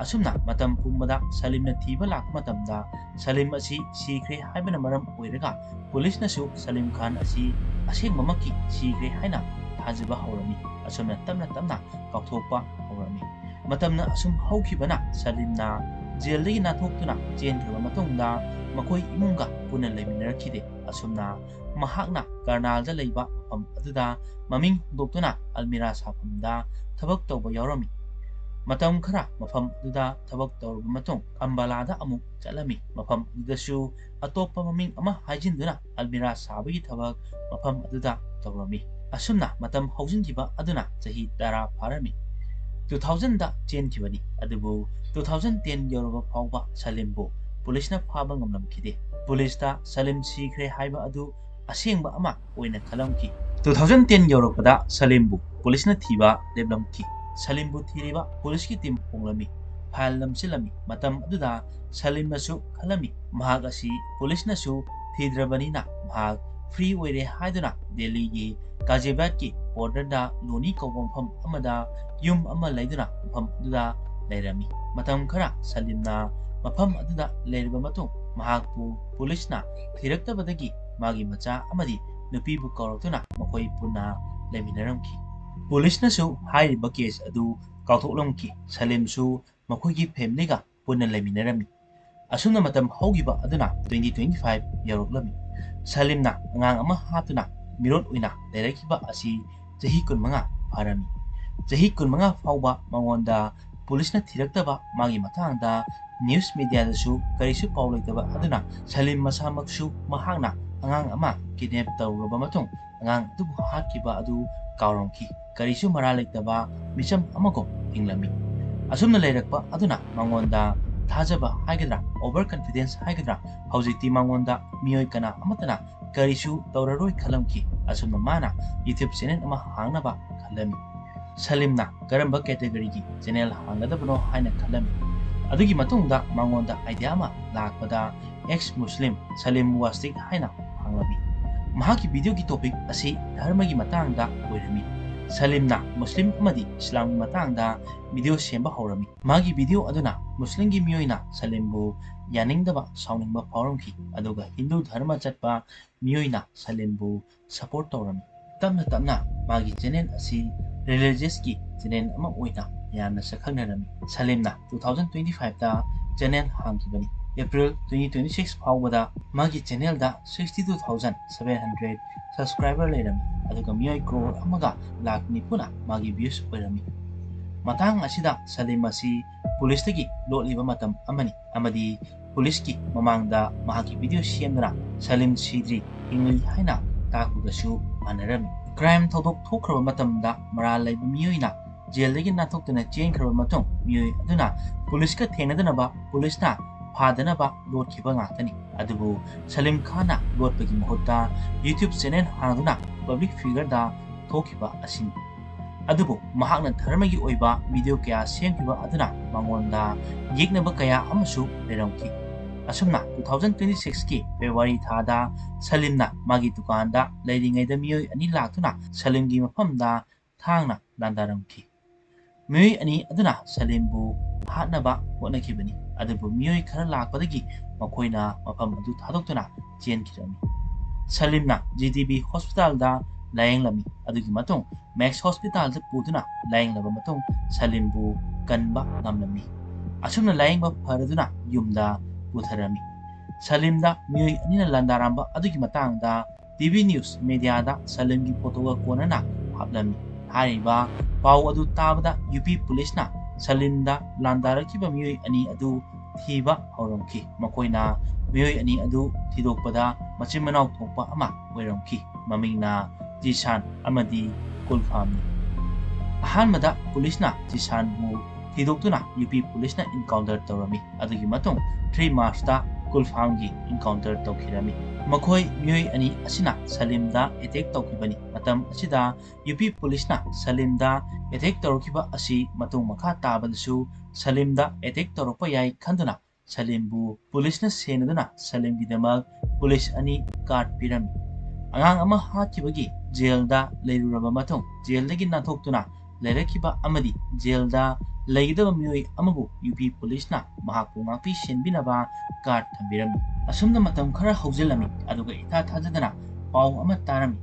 ꯑꯁꯨꯝꯅ ꯃꯇꯝ ꯄꯨꯝꯕꯗ ꯁꯂꯤꯝꯅ ꯊꯤꯕ ꯂꯥꯛꯄ ꯃꯇꯝꯗ ꯁꯂꯤꯝ ꯑꯁꯤ ꯁꯤꯈ꯭ꯔꯦ ꯍꯥꯏꯕꯅ ꯃꯔꯝ ꯑꯣꯏꯔꯒ ꯄꯨꯂꯤꯁꯅꯁꯨ ꯁꯂꯤꯝ ꯈꯥꯟ ꯑꯁꯤ ꯑꯁꯦꯡꯕꯃꯛꯀꯤ ꯁꯤꯈ꯭ꯔꯦ ꯍꯥꯏꯅ ꯊꯥꯖꯕ ꯍꯧꯔꯝꯃꯤ꯫ ꯑꯁꯨꯝꯅ ꯇꯞꯅ ꯇꯞꯅ ꯀꯥꯎꯊꯣꯛꯄ ꯍꯧꯔꯝꯃꯤ꯫ ꯃꯇꯝꯅ ꯑꯁꯨꯝ ꯍꯧꯈꯤꯕꯅ ꯁꯂꯤꯝꯅ ꯖꯦꯜꯗꯒꯤ ꯅꯥꯟꯊꯣꯛꯇꯨꯅ ꯆꯦꯟꯈ꯭ꯔꯕ ꯃꯇꯨꯡꯗ ꯃꯈꯣꯏ ꯏꯃꯨꯡꯒ ꯄꯨꯟꯅ ꯂꯩꯃꯤꯟꯅꯔꯛꯈꯤꯗꯦ꯫ ꯑꯁꯨꯝꯅ ꯃꯍꯥꯛꯅ ꯀꯔꯅꯥꯜꯗ ꯂꯩꯕ ꯃꯐꯝ ꯑꯗꯨꯗ ꯃꯃꯤꯡ ꯍꯣꯡꯗꯣꯛꯇꯨꯅ ꯑꯜꯃꯤꯔꯥ ꯁꯥꯐꯝꯗ ꯊꯕꯛ ꯇꯧꯕ ꯌꯥꯎꯔꯝꯃꯤ꯫ ꯃꯇꯝ ꯈꯔ ꯃꯐꯝ ꯑꯗꯨꯗ ꯊꯕꯛ ꯇꯧꯔꯕ ꯃꯇꯨꯡ ꯑꯝꯕꯥꯂꯥꯗ ꯑꯃꯨꯛ ꯆꯠꯂꯝꯃꯤ꯫ ꯃꯐꯝ ꯑꯗꯨꯗꯁꯨ ꯑꯇꯣꯞꯄ ꯃꯃꯤꯡ ꯑꯃ ꯍꯥꯏꯖꯤꯟꯗꯨꯅ ꯑꯜꯃꯤꯔꯥ ꯁꯥꯕꯒꯤ ꯊꯕꯛ ꯃꯐꯝ ꯑꯗꯨꯗ ꯇꯧꯔꯝꯃꯤ꯫ ꯑꯁꯨꯝꯅ ꯃꯇꯝ ꯍꯧꯖꯤꯟꯈꯤꯕ ꯑꯗꯨꯅ ꯆꯍꯤ ꯇꯔꯥ ꯐꯥꯔꯝꯃꯤ꯫ ꯇꯨ ꯊꯥꯎꯖꯟꯗ ꯆꯦꯟꯈꯤꯕꯅꯤ, ꯑꯗꯨꯕꯨ ꯇꯨ ꯊꯥꯎꯖꯟ ꯇꯦꯟ ꯌꯧꯔꯕ ꯐꯥꯎꯕ ꯁꯂꯤꯝꯕꯨ ꯄꯨꯂꯤꯁꯅ ꯐꯥꯕ ꯉꯝꯂꯝꯈꯤꯗꯦ꯫ ꯄꯨꯂꯤꯁꯇ ꯁꯂꯤꯝ ꯁꯤꯈ꯭ꯔꯦ ꯍꯥꯏꯕ ꯑꯗꯨ ꯑꯁꯦꯡꯕ ꯑꯃ ꯑꯣꯏꯅ ꯈꯜꯂꯝꯈꯤ꯫ ꯇꯨ ꯊꯥꯎꯖꯟ ꯇꯦꯟ ꯌꯧꯔꯛꯄꯗ ꯁꯂꯤꯝꯕꯨ ꯄꯨꯂꯤꯁꯅ ꯊꯤꯕ ꯂꯦꯞꯂꯝꯈꯤ꯫ ꯁꯂꯤꯝꯕꯨ ꯊꯤꯔꯤꯕ ꯄꯨꯂꯤꯁꯀꯤ ꯇꯤꯝ ꯍꯣꯡꯂꯝꯃꯤ꯫ ꯐꯥꯏꯜ ꯅꯝꯁꯤꯜꯂꯝꯃꯤ꯫ ꯃꯇꯝ ꯑꯗꯨꯗ ꯁꯂꯤꯝꯅꯁꯨ ꯈꯜꯂꯝꯃꯤ, ꯃꯍꯥꯛ ꯑꯁꯤ ꯄꯨꯂꯤꯁꯅꯁꯨ ꯊꯤꯗ꯭ꯔꯕꯅꯤꯅ ꯃꯍꯥꯛ ꯐ꯭ꯔꯤ ꯑꯣꯏꯔꯦ ꯍꯥꯏꯗꯨꯅ ꯗꯦꯜꯂꯤꯒꯤ ꯒꯥꯖꯤꯌꯥꯕꯥꯗꯀꯤ ꯕꯣꯔꯗꯔꯗ ꯂꯣꯅꯤ ꯀꯧꯕ ꯃꯐꯝ ꯑꯃꯗ ꯌꯨꯝ ꯑꯃ ꯂꯩꯗꯨꯅ ꯃꯐꯝ ꯑꯗꯨꯗ ꯂꯩꯔꯝꯃꯤ꯫ ꯃꯇꯝ ꯈꯔ ꯁꯂꯤꯝꯅ ꯃꯐꯝ ꯑꯗꯨꯗ ꯂꯩꯔꯕ ꯃꯇꯨꯡ ꯃꯍꯥꯛꯄꯨ ꯄꯨꯂꯤꯁꯅ ꯊꯤꯔꯛꯇꯕꯗꯒꯤ ꯃꯥꯒꯤ ꯃꯆꯥ ꯑꯃꯗꯤ ꯅꯨꯄꯤꯕꯨ ꯀꯧꯔꯛꯇꯨꯅ ꯃꯈꯣꯏ ꯄꯨꯟꯅ ꯂꯩꯃꯤꯟꯅꯔꯝꯈꯤ꯫ ꯄꯨꯂꯤꯁꯅꯁꯨ ꯍꯥꯏꯔꯤꯕ ꯀꯦꯁ ꯑꯗꯨ ꯀꯥꯎꯊꯣꯛꯂꯝꯈꯤ꯫ ꯁꯂꯤꯝꯁꯨ ꯃꯈꯣꯏꯒꯤ ꯐꯦꯃꯤꯂꯤꯒ ꯄꯨꯟꯅ ꯂꯩꯃꯤꯟꯅꯔꯝꯃꯤ꯫ ꯑꯁꯨꯝꯅ ꯃꯇꯝ ꯍꯧꯈꯤꯕ ꯑꯗꯨꯅ ꯇ꯭ꯋꯦꯟꯇꯤ ꯇ꯭ꯋꯦꯟꯇꯤ ꯐꯥꯏꯚ ꯌꯧꯔꯛꯂꯝꯃꯤ꯫ ꯁꯂꯤꯝꯅ ꯑꯉꯥꯡ ꯑꯃ ꯍꯥꯞꯇꯨꯅ ꯃꯤꯔꯣꯠ ꯑꯣꯏꯅ ꯂꯩꯔꯛꯈꯤꯕ ꯑꯁꯤ ꯆꯍꯤ ꯀꯨꯟꯃꯉꯥ ꯐꯥꯔꯝꯃꯤ꯫ ꯆꯍꯤ ꯀꯨꯟꯃꯉꯥ ꯐꯥꯎꯕ ꯃꯉꯣꯟꯗ ꯄꯨꯂꯤꯁꯅ ꯊꯤꯔꯛꯇꯕ ꯃꯥꯒꯤ ꯃꯇꯥꯡꯗ ꯅ꯭ꯌꯨꯁ ꯃꯤꯗꯤꯌꯥꯗꯁꯨ ꯀꯔꯤꯁꯨ ꯄꯥꯎ ꯂꯩꯇꯕ ꯑꯗꯨꯅ ꯁꯂꯤꯝ ꯃꯁꯥꯃꯛꯁꯨ ꯃꯍꯥꯛꯅ ꯑꯉꯥꯡ ꯑꯃ ꯀꯤꯗꯅꯦꯞ ꯇꯧꯔꯨꯔꯕ ꯃꯇꯨꯡ ꯑꯉꯥꯡ ꯑꯗꯨꯕꯨ ꯍꯥꯠꯈꯤꯕ ꯑꯗꯨ ꯀꯥꯎꯔꯝꯈꯤ꯫ ꯀꯔꯤꯁꯨ ꯃꯔꯥ ꯂꯩꯇꯕ ꯃꯤꯆꯝ ꯑꯃꯒꯨꯝ ꯍꯤꯡꯂꯝꯃꯤ꯫ ꯑꯁꯨꯝꯅ ꯂꯩꯔꯛꯄ ꯑꯗꯨꯅ ꯃꯉꯣꯟꯗ ꯊꯥꯖꯕ ꯍꯥꯏꯒꯗ꯭ꯔꯥ, ꯑꯣꯚꯔ ꯀꯟꯐꯤꯗꯦꯟꯁ ꯍꯥꯏꯒꯗ꯭ꯔꯥ, ꯍꯧꯖꯤꯛꯇꯤ ꯃꯉꯣꯟꯗ ꯃꯤꯑꯣꯏ ꯀꯅꯥ ꯑꯃꯠꯇꯅ ꯀꯔꯤꯁꯨ ꯇꯧꯔꯔꯣꯏ ꯈꯜꯂꯝꯈꯤ꯫ ꯑꯁꯨꯝꯅ ꯃꯥꯅ ꯌꯨꯇ꯭ꯌꯨꯕ ꯆꯦꯅꯦꯜ ꯑꯃ ꯍꯥꯡꯅꯕ ꯈꯜꯂꯝꯃꯤ꯫ ꯁꯂꯤꯝꯅ ꯀꯔꯝꯕ ꯀꯦꯇꯦꯒꯣꯔꯤꯒꯤ ꯆꯦꯅꯦꯜ ꯍꯥꯡꯒꯗꯕꯅꯣ ꯍꯥꯏꯅ ꯈꯜꯂꯝꯃꯤ꯫ ꯑꯗꯨꯒꯤ ꯃꯇꯨꯡꯗ ꯃꯉꯣꯟꯗ ꯑꯥꯏꯗꯤꯌꯥ ꯑꯃ ꯂꯥꯛꯄꯗ ꯑꯦꯛꯁ ꯃꯨꯁꯂꯤꯝ ꯁꯂꯤꯝ ꯋꯥꯁꯇꯤꯛ ꯍꯥꯏꯅ ꯍꯥꯡꯂꯝꯃꯤ꯫ ꯃꯍꯥꯛꯀꯤ ꯚꯤꯗꯤꯑꯣꯒꯤ ꯇꯣꯄꯤꯛ ꯑꯁꯤ ꯙꯔꯃꯒꯤ ꯃꯇꯥꯡꯗ ꯑꯣꯏꯔꯝꯃꯤ꯫ ꯁꯂꯤꯝꯅ ꯃꯨꯁꯂꯤꯝ ꯑꯃꯗꯤ ꯏꯁꯂꯥꯝꯒꯤ ꯃꯇꯥꯡꯗ ꯚꯤꯗꯤꯑꯣ ꯁꯦꯝꯕ ꯍꯧꯔꯝꯃꯤ꯫ ꯃꯥꯒꯤ ꯚꯤꯗꯤꯑꯣ ꯑꯗꯨꯅ ꯃꯨꯁꯂꯤꯝꯒꯤ ꯃꯤꯑꯣꯏꯅ ꯁꯂꯤꯝꯕꯨ ꯌꯥꯅꯤꯡꯗꯕ, ꯁꯥꯎꯅꯤꯡꯕ ꯐꯥꯎꯔꯝꯈꯤ, ꯑꯗꯨꯒ ꯍꯤꯟꯗꯨ ꯙꯔꯃ ꯆꯠꯄ ꯃꯤꯑꯣꯏꯅ ꯁꯂꯤꯝꯕꯨ ꯁꯄꯣꯔꯠ ꯇꯧꯔꯝꯃꯤ꯫ ꯇꯞꯅ ꯇꯞꯅ ꯃꯥꯒꯤ ꯆꯦꯅꯦꯜ ꯑꯁꯤ ꯔꯤꯂꯤꯖꯤꯌꯁꯀꯤ ꯆꯦꯅꯦꯜ ꯑꯃ ꯑꯣꯏꯅ ꯃꯌꯥꯝꯅ ꯁꯛꯈꯪꯅꯔꯝꯃꯤ꯫ ꯁꯂꯤꯝꯅ ꯇꯨ ꯊꯥꯎꯖꯟ ꯇ꯭ꯋꯦꯟꯇꯤ ꯐꯥꯏꯚꯇ ꯆꯦꯅꯦꯜ ꯍꯥꯡꯈꯤꯕꯅꯤ꯫ ꯑꯦꯄ꯭ꯔꯤꯜ twenty twenty six ꯐꯥꯎꯕꯗ ꯃꯥꯒꯤ ꯆꯦꯅꯦꯜꯗ sixty two thousand seven hundred subscriber ꯂꯩꯔꯝꯃꯤ, ꯑꯗꯨꯒ ꯃꯤꯑꯣꯏ ꯀ꯭ꯔꯣꯔ ꯑꯃꯒ ꯂꯥꯈ ꯅꯤꯐꯨꯅ ꯃꯥꯒꯤ views ꯑꯣꯏꯔꯝꯃꯤ꯫ ꯃꯇꯥꯡ ꯑꯁꯤꯗ ꯁꯂꯤꯝ ꯑꯁꯤ ꯄꯨꯂꯤꯁꯇꯒꯤ ꯂꯣꯠꯂꯤꯕ ꯃꯇꯝ ꯑꯃꯅꯤ, ꯑꯃꯗꯤ ꯄꯨꯂꯤꯁꯀꯤ ꯃꯃꯥꯡꯗ ꯃꯍꯥꯛꯀꯤ ꯚꯤꯗꯤꯑꯣ ꯁꯦꯝꯗꯨꯅ "ꯁꯂꯤꯝ ꯁꯤꯗ꯭ꯔꯤ, ꯍꯤꯡꯂꯤ" ꯍꯥꯏꯅ ꯇꯥꯛꯄꯒꯁꯨ ꯃꯥꯟꯅꯔꯝꯃꯤ꯫ ꯀ꯭ꯔꯥꯏꯝ ꯊꯧꯗꯣꯛ ꯊꯣꯛꯈ꯭ꯔꯕ ꯃꯇꯝꯗ ꯃꯔꯥꯜ ꯂꯩꯕ ꯃꯤꯑꯣꯏꯅ ꯖꯦꯜꯗꯒꯤ ꯅꯥꯟꯊꯣꯛꯇꯨꯅ ꯆꯦꯟꯈ꯭ꯔꯕ ꯃꯇꯨꯡ, ꯃꯤꯑꯣꯏ ꯑꯗꯨꯅ ꯄꯨꯂꯤꯁꯀ ꯊꯦꯡꯅꯗꯅꯕ ꯄꯨꯂꯤꯁꯅ ꯐꯥꯗꯅꯕ ꯂꯣꯠꯈꯤꯕ ꯉꯥꯛꯇꯅꯤ꯫ ꯑꯗꯨꯕꯨ ꯁꯂꯤꯝ ꯈꯥꯟꯅ ꯂꯣꯠꯄꯒꯤ ꯃꯍꯨꯠꯇ YouTube ꯆꯦꯅꯦꯜ ꯍꯥꯡꯗꯨꯅ ꯄꯕ꯭ꯂꯤꯛ ꯐꯤꯒꯔꯗ ꯊꯣꯛꯈꯤꯕ ꯑꯁꯤꯅꯤ꯫ ꯑꯗꯨꯕꯨ ꯃꯍꯥꯛꯅ ꯙꯔꯃꯒꯤ ꯑꯣꯏꯕ ꯚꯤꯗꯤꯑꯣ ꯀꯌꯥ ꯁꯦꯝꯈꯤꯕ ꯑꯗꯨꯅ ꯃꯉꯣꯟꯗ ꯌꯦꯛꯅꯕ ꯀꯌꯥ ꯑꯃꯁꯨ ꯂꯩꯔꯝꯈꯤ꯫ ꯑꯁꯨꯝꯅ two thousand twenty six ꯀꯤ ꯐꯦꯕ꯭ꯔꯨꯋꯥꯔꯤ ꯊꯥꯗ ꯁꯂꯤꯝꯅ ꯃꯥꯒꯤ ꯗꯨꯀꯥꯟꯗ ꯂꯩꯔꯤꯉꯩꯗ ꯃꯤꯑꯣꯏ ꯑꯅꯤ ꯂꯥꯛꯇꯨꯅ ꯁꯂꯤꯝꯒꯤ ꯃꯐꯝꯗ ꯊꯥꯡꯅ ꯂꯥꯟꯗꯥꯔꯝꯈꯤ꯫ ꯃꯤꯑꯣꯏ ꯑꯅꯤ ꯑꯗꯨꯅ ꯁꯂꯤꯝꯕꯨ ꯍꯥꯠꯅꯕ ꯍꯣꯠꯅꯈꯤꯕꯅꯤ, ꯑꯗꯨꯕꯨ ꯃꯤꯑꯣꯏ ꯈꯔ ꯂꯥꯛꯄꯗꯒꯤ ꯃꯈꯣꯏꯅ ꯃꯐꯝ ꯑꯗꯨ ꯊꯥꯗꯣꯛꯇꯨꯅ ꯆꯦꯟꯈꯤꯔꯝꯃꯤ꯫ ꯁꯂꯤꯝꯅ G D B ꯍꯣꯁꯄꯤꯇꯥꯜꯗ ꯂꯥꯌꯦꯡꯂꯝꯃꯤ, ꯑꯗꯨꯒꯤ ꯃꯇꯨꯡ ꯃꯦꯛꯁ ꯍꯣꯁꯄꯤꯇꯥꯜꯗ ꯄꯨꯗꯨꯅ ꯂꯥꯌꯦꯡꯂꯕ ꯃꯇꯨꯡ ꯁꯂꯤꯝꯕꯨ ꯀꯟꯕ ꯉꯝꯂꯝꯃꯤ꯫ ꯑꯁꯨꯝꯅ ꯂꯥꯌꯦꯡꯕ ꯐꯔꯗꯨꯅ ꯌꯨꯝꯗ ꯄꯨꯊꯔꯝꯃꯤ꯫ ꯁꯂꯤꯝꯗ ꯃꯤꯑꯣꯏ ꯑꯅꯤꯅ ꯂꯥꯟꯗꯥꯔꯝꯕ ꯑꯗꯨꯒꯤ ꯃꯇꯥꯡꯗ T V news mediaꯗ ꯁꯂꯤꯝꯒꯤ ꯐꯣꯇꯣꯒ ꯀꯣꯟꯅꯅ ꯍꯥꯞꯂꯝꯃꯤ꯫ ꯍꯥꯏꯔꯤꯕ ꯄꯥꯎ ꯑꯗꯨ ꯇꯥꯕꯗ ꯌꯨ ꯄꯤ ꯄꯨꯂꯤꯁꯅ ꯁꯂꯤꯝꯗ ꯂꯥꯟꯗꯥꯔꯛꯈꯤꯕ ꯃꯤꯑꯣꯏ ꯑꯅꯤ ꯑꯗꯨ ꯊꯤꯕ ꯍꯧꯔꯝꯈꯤ꯫ ꯃꯈꯣꯏꯅ ꯃꯤꯑꯣꯏ ꯑꯅꯤ ꯑꯗꯨ ꯊꯤꯗꯣꯛꯄꯗ ꯃꯆꯤꯟ ꯃꯅꯥꯎ ꯊꯣꯛꯄ ꯑꯃ ꯑꯣꯏꯔꯝꯈꯤ꯫ ꯃꯃꯤꯡꯅ ꯖꯤꯁꯥꯟ ꯑꯃꯗꯤ ꯀꯨꯜꯐꯥꯝꯅꯤ꯫ ꯑꯍꯥꯟꯕꯗ ꯄꯨꯂꯤꯁꯅ ꯖꯤꯁꯥꯟꯕꯨ ꯊꯤꯗꯣꯛꯇꯨꯅ ꯌꯨ ꯄꯤ ꯄꯨꯂꯤꯁꯅ encounter ꯇꯧꯔꯝꯃꯤ꯫ ꯑꯗꯨꯒꯤ ꯃꯇꯨꯡ three Marchꯇ ꯀꯨꯜꯐꯥꯝꯒꯤ encounter ꯇꯧꯈꯤꯔꯝꯃꯤ꯫ ꯃꯈꯣꯏ ꯃꯤꯑꯣꯏ ꯑꯅꯤ ꯑꯁꯤꯅ ꯁꯂꯤꯝꯗ attack ꯇꯧꯈꯤꯕꯅꯤ꯫ ꯃꯇꯝ ꯑꯁꯤꯗ ꯌꯨ ꯄꯤ ꯄꯨꯂꯤꯁꯅ ꯁꯂꯤꯝꯗ attack ꯇꯧꯔꯛꯈꯤꯕ ꯑꯁꯤ ꯃꯇꯨꯡ ꯃꯈꯥ ꯇꯥꯕꯗꯁꯨ ꯁꯂꯤꯝꯗ attack ꯇꯧꯔꯛꯄ ꯌꯥꯏ ꯈꯟꯗꯨꯅ ꯁꯂꯤꯝꯕꯨ ꯄꯨꯂꯤꯁꯅ ꯁꯦꯟꯅꯗꯨꯅ ꯁꯂꯤꯝꯒꯤꯗꯃꯛ ꯄꯨꯂꯤꯁ ꯑꯅꯤ guard ꯄꯤꯔꯝꯃꯤ꯫ ꯑꯉꯥꯡ ꯑꯃ ꯍꯥꯠꯈꯤꯕꯒꯤ ꯖꯦꯜꯗ ꯂꯩꯔꯨꯔꯕ ꯃꯇꯨꯡ ꯖꯦꯜꯗꯒꯤ ꯅꯥꯟꯊꯣꯛꯇꯨꯅ ꯂꯩꯔꯛꯈꯤꯕ ꯑꯃꯗꯤ ꯖꯦꯜꯗ ꯂꯩꯒꯗꯕ ꯃꯤꯑꯣꯏ ꯑꯃꯕꯨ ꯌꯨ ꯄꯤ ꯄꯨꯂꯤꯁꯅ ꯃꯍꯥꯛꯄꯨ ꯉꯥꯛꯄꯤ ꯁꯦꯟꯕꯤꯅꯕ guard ꯊꯝꯕꯤꯔꯝꯃꯤ꯫ ꯑꯁꯨꯝꯅ ꯃꯇꯝ ꯈꯔ ꯍꯧꯖꯤꯜꯂꯝꯃꯤ, ꯑꯗꯨꯒ ꯏꯊꯥ ꯊꯥꯖꯗꯅ ꯄꯥꯎ ꯑꯃ ꯇꯥꯔꯝꯃꯤ꯫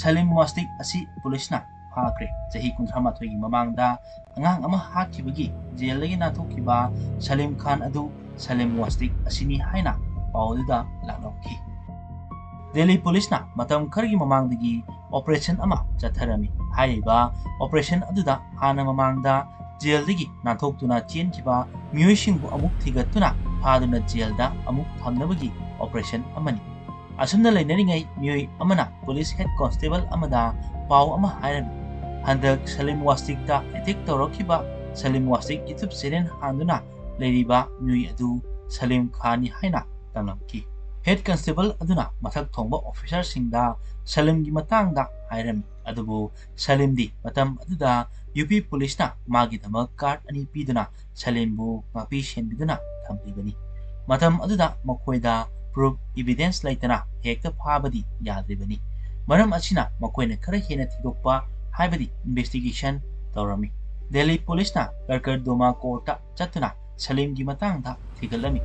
ꯁꯂꯤꯝ ꯋꯥꯁꯇꯤꯛ ꯑꯁꯤ ꯄꯨꯂꯤꯁꯅ ꯐꯥꯈ꯭ꯔꯦ꯫ ꯆꯍꯤ ꯀꯨꯟꯊ꯭ꯔꯥ ꯃꯥꯊꯣꯏꯒꯤ ꯃꯃꯥꯡꯗ ꯑꯉꯥꯡ ꯑꯃ ꯍꯥꯠꯈꯤꯕꯒꯤ ꯖꯦꯜꯗꯒꯤ ꯅꯥꯟꯊꯣꯛꯈꯤꯕ ꯁꯂꯤꯝ ꯈꯥꯟ ꯑꯗꯨ ꯁꯂꯤꯝ ꯋꯥꯁꯇꯤꯛ ꯑꯁꯤꯅꯤ ꯍꯥꯏꯅ ꯄꯥꯎ ꯑꯗꯨꯗ ꯂꯥꯛꯂꯝꯈꯤ꯫ ꯗꯦꯜꯂꯤ ꯄꯨꯂꯤꯁꯅ ꯃꯇꯝ ꯈꯔꯒꯤ ꯃꯃꯥꯡꯗꯒꯤ ꯑꯣꯄꯔꯦꯁꯟ ꯑꯃ ꯆꯠꯊꯔꯝꯃꯤ꯫ ꯍꯥꯏꯔꯤꯕ ꯑꯣꯄꯔꯦꯁꯟ ꯑꯗꯨꯗ ꯍꯥꯟꯅ ꯃꯃꯥꯡꯗ ꯖꯦꯜꯗꯒꯤ ꯅꯥꯟꯊꯣꯛꯇꯨꯅ ꯆꯦꯟꯈꯤꯕ ꯃꯤꯑꯣꯏꯁꯤꯡꯕꯨ ꯑꯃꯨꯛ ꯊꯤꯒꯠꯇꯨꯅ ꯐꯥꯗꯨꯅ ꯖꯦꯜꯗ ꯑꯃꯨꯛ ꯊꯝꯅꯕꯒꯤ ꯑꯣꯄꯔꯦꯁꯟ ꯑꯃꯅꯤ꯫ ꯑꯁꯨꯝꯅ ꯂꯩꯅꯔꯤꯉꯩ ꯃꯤꯑꯣꯏ ꯑꯃꯅ ꯄꯨꯂꯤꯁ ꯍꯦꯗ ꯀꯣꯟꯁꯇꯦꯕꯜ ꯑꯃꯗ ꯄꯥꯎ ꯑꯃ ꯍꯥꯏꯔꯝꯃꯤ꯫ ꯍꯟꯗꯛ ꯁꯂꯤꯝ ꯋꯥꯁꯇꯤꯛꯇ ꯑꯦꯇꯦꯛ ꯇꯧꯔꯛꯈꯤꯕ ꯁꯂꯤꯝ ꯋꯥꯁꯇꯤꯛ YouTube ꯆꯦꯅꯦꯜ ꯍꯥꯡꯗꯨꯅ ꯂꯩꯔꯤꯕ ꯃꯤꯑꯣꯏ ꯑꯗꯨ ꯁꯂꯤꯝ ꯈꯥꯟꯅꯤ ꯍꯥꯏꯅ ꯇꯝꯂꯝꯈꯤ꯫ ꯍꯦꯗ ꯀꯟꯁꯇꯦꯕꯜ ꯑꯗꯨꯅ ꯃꯊꯛ ꯊꯣꯡꯕ ꯑꯣꯐꯤꯁꯥꯔꯁꯤꯡꯗ ꯁꯂꯤꯝꯒꯤ ꯃꯇꯥꯡꯗ ꯍꯥꯏꯔꯝꯃꯤ꯫ ꯑꯗꯨꯕꯨ ꯁꯂꯤꯝꯗꯤ ꯃꯇꯝ ꯑꯗꯨꯗ ꯌꯨ ꯄꯤ ꯄꯨꯂꯤꯁꯅ ꯃꯥꯒꯤꯗꯃꯛ ꯀꯥꯔꯗ ꯑꯅꯤ ꯄꯤꯗꯨꯅ ꯁꯂꯤꯝꯕꯨ ꯉꯥꯛꯄꯤ ꯁꯦꯟꯕꯤꯗꯨꯅ ꯊꯝꯂꯤꯕꯅꯤ꯫ ꯃꯇꯝ ꯑꯗꯨꯗ ꯃꯈꯣꯏꯗ ꯄ꯭ꯔꯨꯐ, ꯏꯚꯤꯗꯦꯟꯁ ꯂꯩꯇꯅ ꯍꯦꯛꯇ ꯐꯥꯕꯗꯤ ꯌꯥꯗ꯭ꯔꯤꯕꯅꯤ꯫ ꯃꯔꯝ ꯑꯁꯤꯅ ꯃꯈꯣꯏꯅ ꯈꯔ ꯍꯦꯟꯅ ꯊꯤꯗꯣꯛꯄ, ꯍꯥꯏꯕꯗꯤ ꯏꯟꯚꯦꯁꯇꯤꯒꯦꯁꯟ ꯇꯧꯔꯝꯃꯤ꯫ ꯗꯦꯜꯂꯤ ꯄꯨꯂꯤꯁꯅ ꯀꯔꯀꯔꯗꯣꯃꯥ ꯀꯣꯔꯠꯇ ꯆꯠꯇꯨꯅ ꯁꯂꯤꯝꯒꯤ ꯃꯇꯥꯡꯗ ꯊꯤꯒꯠꯂꯝꯃꯤ꯫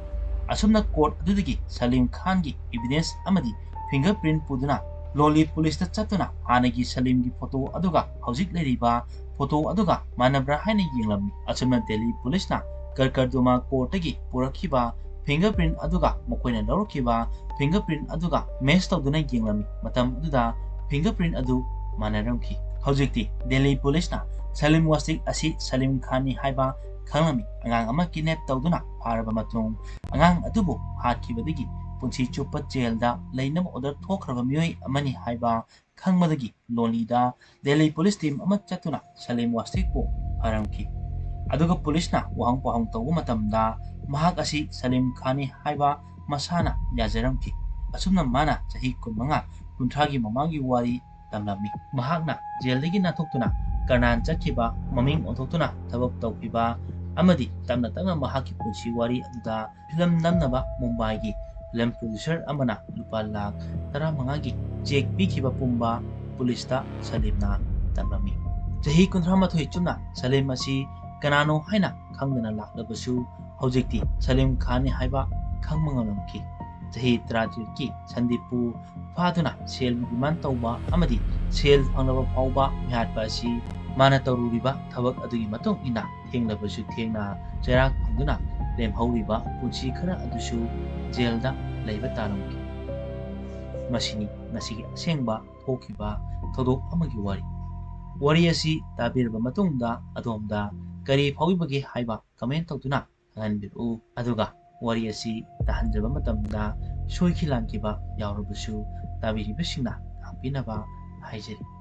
ꯑꯁꯨꯝꯅ ꯀꯣꯔꯠ ꯑꯗꯨꯗꯒꯤ ꯁꯂꯤꯝ ꯈꯥꯟꯒꯤ ꯏꯚꯤꯗꯦꯟꯁ ꯑꯃꯗꯤ ꯐꯤꯡꯒꯔ ꯄ꯭ꯔꯤꯟꯠ ꯄꯨꯗꯨꯅ ꯂꯣꯂꯤ ꯄꯨꯂꯤꯁꯇ ꯆꯠꯇꯨꯅ ꯍꯥꯟꯅꯒꯤ ꯁꯂꯤꯝꯒꯤ ꯐꯣꯇꯣ ꯑꯗꯨꯒ ꯍꯧꯖꯤꯛ ꯂꯩꯔꯤꯕ ꯐꯣꯇꯣ ꯑꯗꯨꯒ ꯃꯥꯟꯅꯕ꯭ꯔꯥ ꯍꯥꯏꯅ ꯌꯦꯡꯂꯝꯃꯤ꯫ ꯑꯁꯨꯝꯅ ꯗꯦꯜꯂꯤ ꯄꯨꯂꯤꯁꯅ ꯀꯔꯀꯔꯗꯣꯃꯥ ꯀꯣꯔꯠꯇꯒꯤ ꯄꯨꯔꯛꯈꯤꯕ ꯐꯤꯡꯒꯔ ꯄ꯭ꯔꯤꯟꯠ ꯑꯗꯨꯒ ꯃꯈꯣꯏꯅ ꯂꯧꯔꯛꯈꯤꯕ ꯐꯤꯡꯒꯔ ꯄ꯭ꯔꯤꯟꯠ ꯑꯗꯨꯒ ꯃꯦꯆ ꯇꯧꯗꯨꯅ ꯌꯦꯡꯂꯝꯃꯤ꯫ ꯃꯇꯝ ꯑꯗꯨꯗ ꯐꯤꯡꯒꯔ ꯄ꯭ꯔꯤꯟꯠ ꯑꯗꯨ ꯃꯥꯟꯅꯔꯝꯈꯤ꯫ ꯍꯧꯖꯤꯛꯇꯤ ꯗꯦꯜꯂꯤ ꯄꯨꯂꯤꯁꯅ ꯁꯂꯤꯝ ꯋꯥꯁꯇꯤꯛ ꯑꯁꯤ ꯁꯂꯤꯝ ꯈꯥꯟꯅꯤ ꯍꯥꯏꯕ ꯈꯪꯂꯝꯃꯤ꯫ ꯑꯉꯥꯡ ꯑꯃ ꯀꯤꯗꯅꯦꯞ ꯇꯧꯗꯨꯅ ꯐꯥꯔꯕ ꯃꯇꯨꯡ ꯑꯉꯥꯡ ꯑꯗꯨꯕꯨ ꯍꯥꯠꯈꯤꯕꯗꯒꯤ ꯄꯨꯟꯁꯤ ꯆꯨꯞꯄ ꯖꯦꯜꯗ ꯂꯩꯅꯕ ꯑꯣꯔꯗꯔ ꯊꯣꯛꯈ꯭ꯔꯕ ꯃꯤꯑꯣꯏ ꯑꯃꯅꯤ ꯍꯥꯏꯕ ꯈꯪꯕꯗꯒꯤ ꯂꯣꯂꯤꯗ ꯗꯦꯜꯂꯤ ꯄꯨꯂꯤꯁ ꯇꯤꯝ ꯑꯃ ꯆꯠꯇꯨꯅ ꯁꯂꯤꯝ ꯋꯥꯁꯇꯤꯛꯄꯨ ꯐꯥꯔꯝꯈꯤ꯫ ꯑꯗꯨꯒ ꯄꯨꯂꯤꯁꯅ ꯋꯥꯍꯪ ꯄꯥꯎꯍꯪ ꯇꯧꯕ ꯃꯇꯝꯗ ꯃꯍꯥꯛ ꯑꯁꯤ ꯁꯂꯤꯝ ꯈꯥꯟꯅꯤ ꯍꯥꯏꯕ ꯃꯁꯥꯅ ꯌꯥꯖꯔꯝꯈꯤ꯫ ꯑꯁꯨꯝꯅ ꯃꯥꯅ ꯆꯍꯤ ꯀꯨꯟꯃꯉꯥ, ꯀꯨꯟꯊ꯭ꯔꯥꯒꯤ ꯃꯃꯥꯡꯒꯤ ꯋꯥꯔꯤ ꯇꯝꯂꯝꯃꯤ꯫ ꯃꯍꯥꯛꯅ ꯖꯦꯜꯗꯒꯤ ꯅꯥꯟꯊꯣꯛꯇꯨꯅ ꯀꯔꯅꯥꯟ ꯆꯠꯈꯤꯕ, ꯃꯃꯤꯡ ꯑꯣꯟꯊꯣꯛꯇꯨꯅ ꯊꯕꯛ ꯇꯧꯈꯤꯕ ꯑꯃꯗꯤ ꯇꯞꯅ ꯇꯞꯅ ꯃꯍꯥꯛꯀꯤ ꯄꯨꯟꯁꯤ ꯋꯥꯔꯤ ꯑꯗꯨꯗ ꯐꯤꯂꯝ ꯅꯝꯅꯕ ꯃꯨꯝꯕꯥꯏꯒꯤ ꯐꯤꯂꯝ ꯄ꯭ꯔꯣꯗ꯭ꯌꯨꯁꯔ ꯑꯃꯅ ꯂꯨꯄꯥ ꯂꯥꯈ ꯇꯔꯥꯃꯉꯥꯒꯤ ꯆꯦꯛ ꯄꯤꯈꯤꯕ ꯄꯨꯝꯕ ꯄꯨꯂꯤꯁꯇ ꯁꯂꯤꯝꯅ ꯇꯝꯂꯝꯃꯤ꯫ ꯆꯍꯤ ꯀꯨꯟꯊ꯭ꯔꯥ ꯃꯥꯊꯣꯏ ꯆꯨꯞꯅ ꯁꯂꯤꯝ ꯑꯁꯤ ꯀꯅꯥꯅꯣ ꯍꯥꯏꯅ ꯈꯪꯗꯅ ꯂꯥꯛꯂꯕꯁꯨ, ꯍꯧꯖꯤꯛꯇꯤ ꯁꯂꯤꯝ ꯈꯥꯟꯅꯤ ꯍꯥꯏꯕ ꯈꯪꯕ ꯉꯝꯂꯝꯈꯤ꯫ ꯆꯍꯤ ꯇꯔꯥꯇꯔꯦꯠꯀꯤ ꯁꯟꯗꯤꯞꯄꯨ ꯐꯥꯗꯨꯅ ꯁꯦꯜꯒꯤ ꯗꯤꯃꯥꯟ ꯇꯧꯕ ꯑꯃꯗꯤ ꯁꯦꯜ ꯐꯪꯂꯕ ꯐꯥꯎꯕ ꯃꯤꯍꯥꯠꯄ ꯑꯁꯤ ꯃꯥꯅ ꯇꯧꯔꯨꯔꯤꯕ ꯊꯕꯛ ꯑꯗꯨꯒꯤ ꯃꯇꯨꯡ ꯏꯟꯅ ꯊꯦꯡꯂꯕꯁꯨ ꯊꯦꯡꯅ ꯆꯩꯔꯥꯛ ꯐꯪꯗꯨꯅ ꯂꯦꯝꯍꯧꯔꯤꯕ ꯄꯨꯟꯁꯤ ꯈꯔ ꯑꯗꯨꯁꯨ ꯖꯦꯜꯗ ꯂꯩꯕ ꯇꯥꯔꯝꯈꯤ꯫ ꯃꯁꯤꯅꯤ ꯉꯁꯤꯒꯤ ꯑꯁꯦꯡꯕ ꯊꯣꯛꯈꯤꯕ ꯊꯧꯗꯣꯛ ꯑꯃꯒꯤ ꯋꯥꯔꯤ꯫ ꯋꯥꯔꯤ ꯑꯁꯤ ꯇꯥꯕꯤꯔꯕ ꯃꯇꯨꯡꯗ ꯑꯗꯣꯝꯗ ꯀꯔꯤ ꯐꯥꯎꯕꯤꯕꯒꯦ ꯍꯥꯏꯕ comment ꯇꯧꯗꯨꯅ ꯈꯪꯍꯟꯕꯤꯔꯛꯎ꯫ ꯑꯗꯨꯒ ꯋꯥꯔꯤ ꯑꯁꯤ ꯇꯥꯍꯟꯖꯕ ꯃꯇꯝꯗ ꯁꯣꯏꯈꯤ ꯂꯥꯟꯈꯤꯕ ꯌꯥꯎꯔꯕꯁꯨ ꯇꯥꯕꯤꯔꯤꯕꯁꯤꯡꯅ ꯉꯥꯛꯄꯤꯅꯕ ꯍꯥꯏꯖꯔꯤ꯫